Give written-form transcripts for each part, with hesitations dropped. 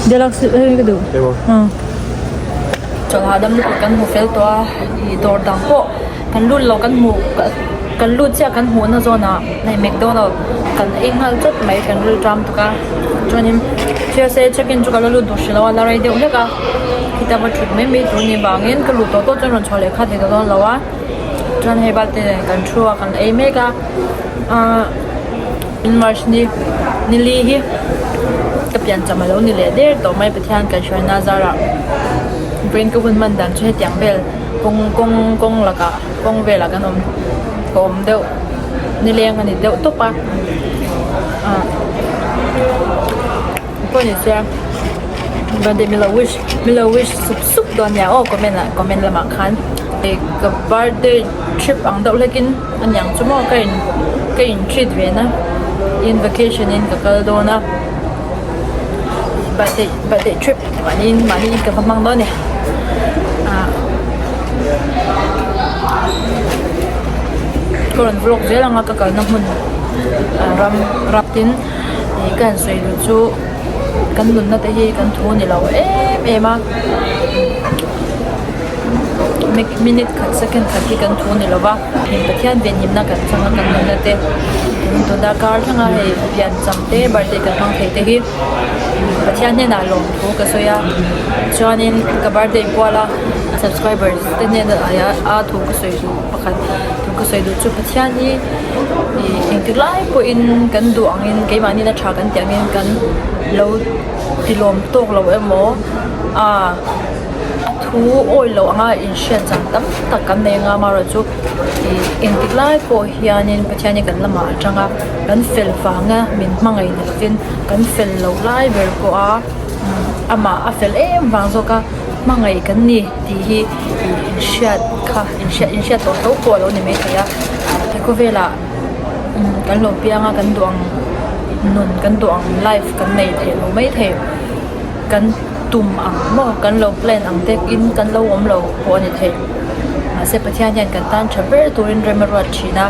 Deluxe hei ka duh. Chawlh hahdam lutuk kan hmu fel tawh a ih dawr dang pawh kan lut lo kan hmuh kan lut chiah kan hmuhna zawnah hei McDonald kan ei nghal chawt mai kan ril ṭam tuk a chuanin thil se check in chu ka la lut duh hrih lo a la rei deuh hlek a khita va ṭhut mai mai tur a nih vangin ka luh tawh tawh chuan rawn chhuah leh kha thei ta dawn lo a chuan hei bak te nen kan thu a kan ei mek a ahh. March ni nili hi ka piancham alo ni leh der tawh mai Pathian kan hruaina zarah vawiin ka hun hman dan chu hetiang vel kawng kawng kawng lakah kawng velah kan awm ka awm deuh nileng a ni deuh tawp a ah pawh ni se birthday min lo wish min lo wish sup sup dawn nia aw comment ah comment lamah khan ka birthday trip ang deuh hlekin. A niang chu maw ka in ka in treat ve na in vacation in ka kal dawn a birthday birthday trip mahni in mahni in ka va hmang dawn a ni ah ka rawn vlog zel ang a ka kalna hmun ram ram tin ih ka han sawi duh chu kan nunna te hi kan thu ni lo em em a. Minute khat second khat hi kan thu ni lova heng Pathian venhimna kan chang a kan nunna te tun darkar thlanga hei piancham te birthday kan hmang thei te hi Pathian hnenah lawmthu ka sawi a chuanin ka birthday kual a subscribers te hnena a thu ka sawi duh pakhat thu ka sawi duh chu Pathian hi ih engtik lai pawhin kan duh angin keimahni na tha kan tih angin kan lo ti lawm tawk lo emaw ah. Thu awi loh anga inhriat chang tam tak kan nei anga amaherawhchu ih engtik lai pawh hianin Pathian hi kan lamah a tang a kan fel vanga min hmangaih ni lovin kan fel loh lai ber pawh a amah a fel em vang zawk a hmangaih kan ni tih hi ih inhriat kha inhriat inhriat tawh tho pawh a lo ni maithei a he khawvelah kan lo piang a kan duh ang nun kan duh ang life kan nei thei lo maithei kan. Tum ang maw? Kan lo plan ang te in kan lo awm lo pawh a ni thei. Mahse Pathian hian kan tan tha ber turin rem a ruat thin a,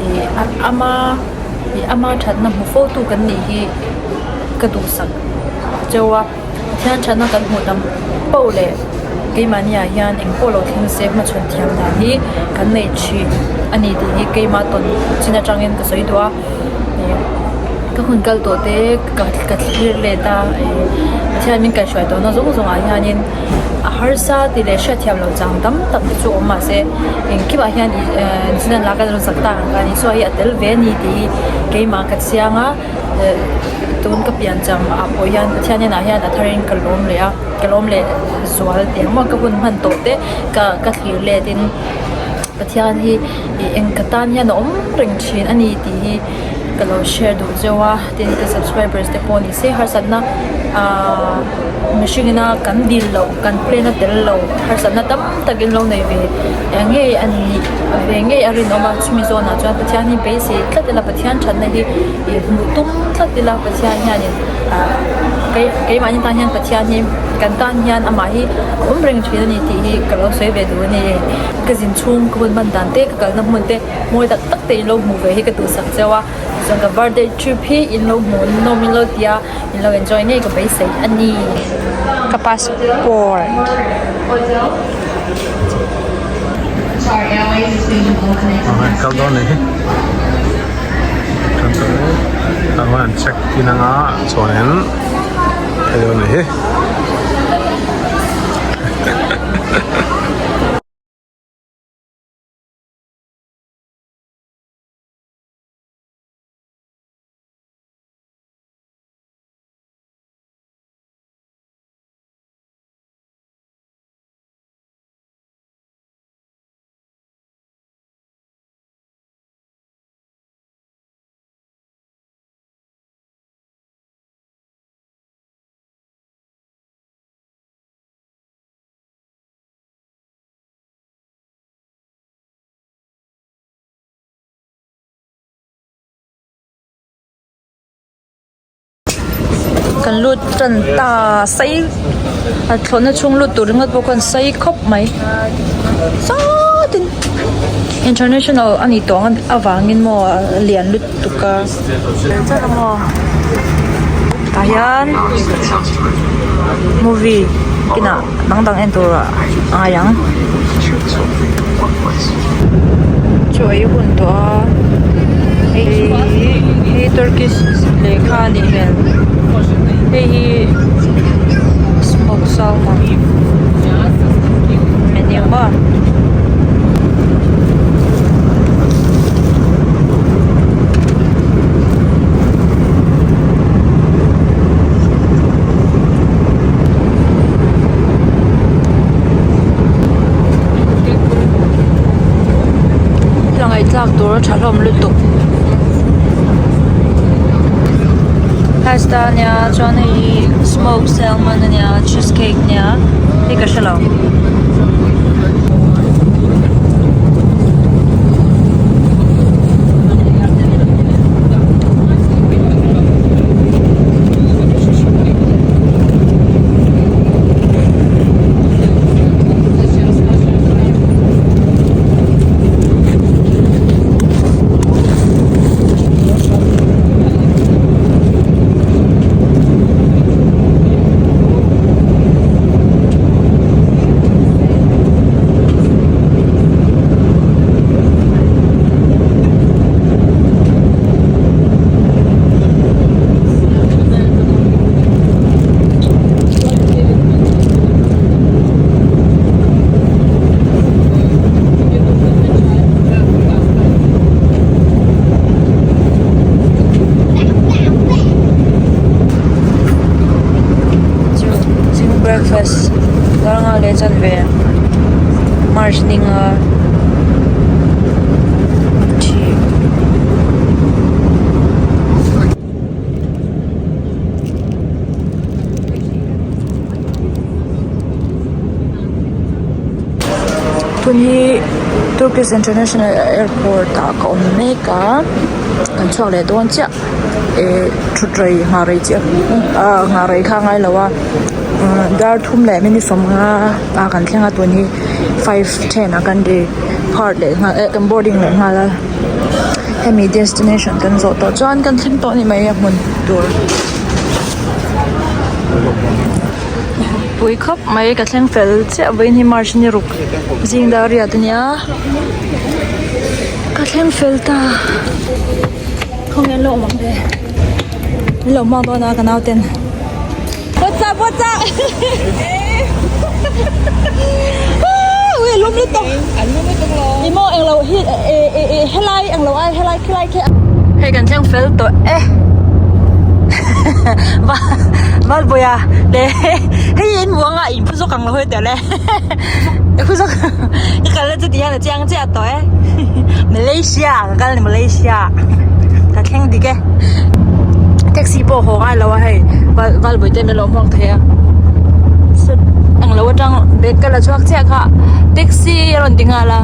ih ama ih ama thatna hmu fo tu kan nih hi ka duhsak cheu a. Pathian thatna kan hmuh tam poh leh keimahni ah hian eng pawh lo thleng se hmachhawn thiam dan hi kan nei thin a ni tih hi keimah tawn chin atangin ka sawi duh a. Ka hun kal tawh te ka ka thlir let a Pathian min kaihhruai tawhna zawng zawngah hianin a harsa tih leh hriatthiam loh chang tam tak te chu awm mahse engkimah hian ih Zinah laka rawn sak tak ang khan Isua hi a tel ve a ni tih hi keimah ka chiang a tun ka piancham ah pawh hian Pathian hnenah hian a tharin ka lawm leh a ka lawm leh zual tih ang maw ka hun hman tawh te ka ka thlir let in Pathian hi ih eng ka tan hian a awm reng thin a ni tih hi ka lo share duh zeuh a tin ka subscribers te pawh ni se harsatna ahh mihring ina kan dil loh kan plan a tel lo harsatna tam tak in lo nei ve ngei a nih ve ngei a rinawm a chumi zawnah chuan Pathian hi beisei tlat ila Pathian thatna hi ih hmuh tum tlat ila Pathian hianin ahh keimahni tan hian Pathian hi kan tan hian amah hi a awm reng thin a ni tih hi ka lo sawi ve duh a ni. Ka zin chhung ka hun hman dan te ka kalna hmun te mawi tak tak te in lo hmuh ve hi ka duhsak cheu a chuan ka birthday trip hi in lo hmuh nawm in lo ti a in lo enjoy ngei ka beisei a ni. Ka passport. Kal dawn ni hi chuan check in anga chuanin hei dawn ni hi. Kan lut tan ta sei a thlawhna chhung lut tur ringawt pawh khawn sei khawp mai sawtin international a nih tawh ang avangin maw a lian lutuk a tah hian. Movie kinah dang dang en tur a ngai ang. Chaw ei hun tawh a hei hi Turkish lehkha a nih hmel hei hi smoked salmon menu maw. Hla ngaihthlak tur a tha hlawm lutuk pasta ania chuan hei hi smoked salmon ania cheese cake ania hei ka hrelo. Chu zing breakfast darnga leh chanve march ninga thi. Tun hi Turkish International Airport ah ka awm mek a kan chhuak leh dawn chiah eh thut rei nghah rei chiah ah nghah rei kha a ngai lo a dar thum leh minute sawmnga ah kan thleng a tun hi 5:10 ah kan ri phar leh nghal eh kan boarding leh nghal a hemi destination kan zawh tawh chuan kan thleng tawh a ni mai a hmun tur pui khawp mai ka thleng fel chiah vawiin hi march ni ruk zing dar riat ania ka thleng fel ta khawnge an lo awm ang le an lo hmang dawn a ka nau ten what's up what's up ui a lum lutuk ni maw englo hi eh helai englo ai helai khilai khi hei kan thleng fel tawh e valbuaia leh hei in hmu anga in phu zawk ang lo hawi teh le i phu zawk i kalna chu ti hian a chiang chiah tawh e Malaysia ka kal a ni Malaysia ka thleng dik e taxi pawh haw ngai lo a hei val valbuai te an lo hmang thei a englo atang bag ka la chhuak chiah kha taxi a rawn ti nghal a.